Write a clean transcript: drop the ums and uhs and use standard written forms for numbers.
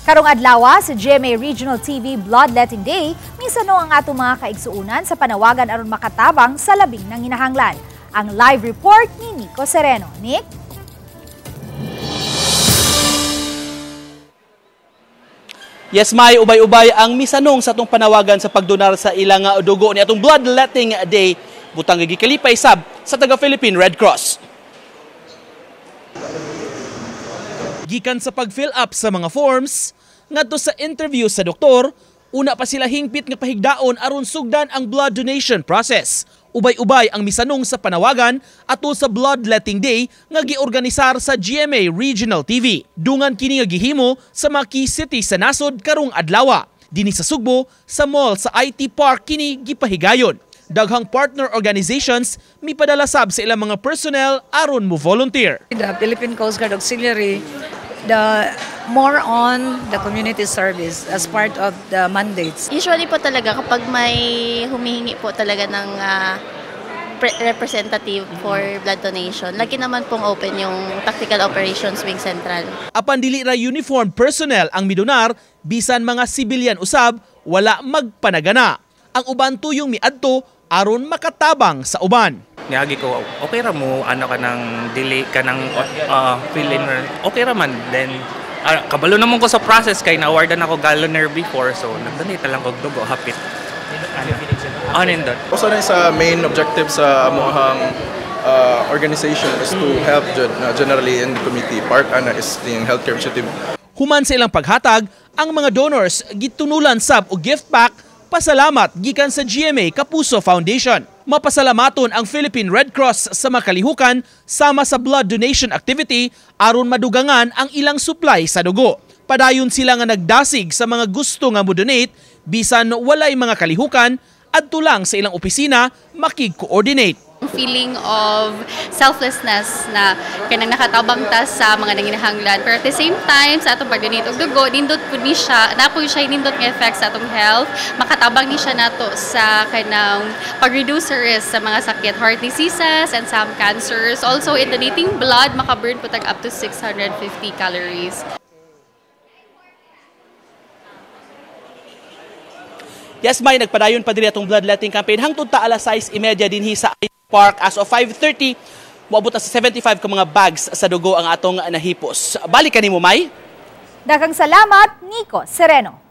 Karong adlaw sa GMA Regional TV Bloodletting Day, misano ang atong mga kaigsuunan sa panawagan aron makatabang sa labing nanginahanglan. Ang live report ni Nico Sereno. Nick? Yes, may ubay-ubay ang misanong sa atong panawagan sa pagdonar sa ilang dugo ni atong Bloodletting Day, butang gikalipay sab sa taga Philippine Red Cross. Gikan sa pag-fill up sa mga forms, ngadto sa interview sa doktor, una pa sila hingpit nga pahigdaon aron sugdan ang blood donation process. Ubay-ubay ang misanong sa panawagan ato sa Bloodletting Day nga giorganisar sa GMA Regional TV. Dungan kini nga gihimo sa mga key city sa nasod karong adlawa. Dinhi sa Sugbo, sa mall sa IT Park kini gipahigayon. Daghang partner organizations mipadala sab sa ilang mga personnel aron mo volunteer. The Philippine Coast Guard Auxiliary, the more on the community service as part of the mandates. Usually po talaga kapag may humihingi po talaga ng representative for blood donation, lagi naman pong open yung Tactical Operations Wing Central. Apan dili ra uniformed personnel ang midonar, bisan mga sibilyan usab wala magpanagana. Ang uban tuyong miadto aron makatabang sa uban. Niagi ko, okay ra mo, ano ka ng dili ka ng feeling, okay ra man. Then, kabalo naman ko sa process kay na-awardan ako galoner before, so nagdonate lang kog dugo, hapit. Ano yun doon? Usa na sa main objective sa amuhang organization is to help generally in the community. Part ana is the healthcare initiative. Human sa ilang paghatag, ang mga donors gitunulan sab og gift pack pasalamat gikan sa GMA Kapuso Foundation. Mapasalamaton ang Philippine Red Cross sa makalihukan sama sa blood donation activity aron madugangan ang ilang supply sa dugo. Padayon sila nga nagdasig sa mga gusto nga mo-donate bisan walay mga kalihukan, adto lang sa ilang opisina makig-coordinate. Feeling of selflessness na kanang nakatabang ta sa mga nanginahanglan, pero at the same time sa atong pag-donate og dugo, nindot pud ni siya, na pud siya nindot nga effect sa atong health, makatabang ni siya nato sa kanang pag-reduce sa risk sa mga sakit, heart diseases and some cancers. Also, in donating blood, makaburn pud tag up to 650 calories. Yes, may nagpadayon pa diri atong bloodletting campaign hangtod ta alas 6:30 dinhi sa IT Park. As of 5:30, moabot na sa 75 ka mga bags sa dugo ang atong nahipos. Balik kanimo, May. Daghang salamat, Nico Sereno.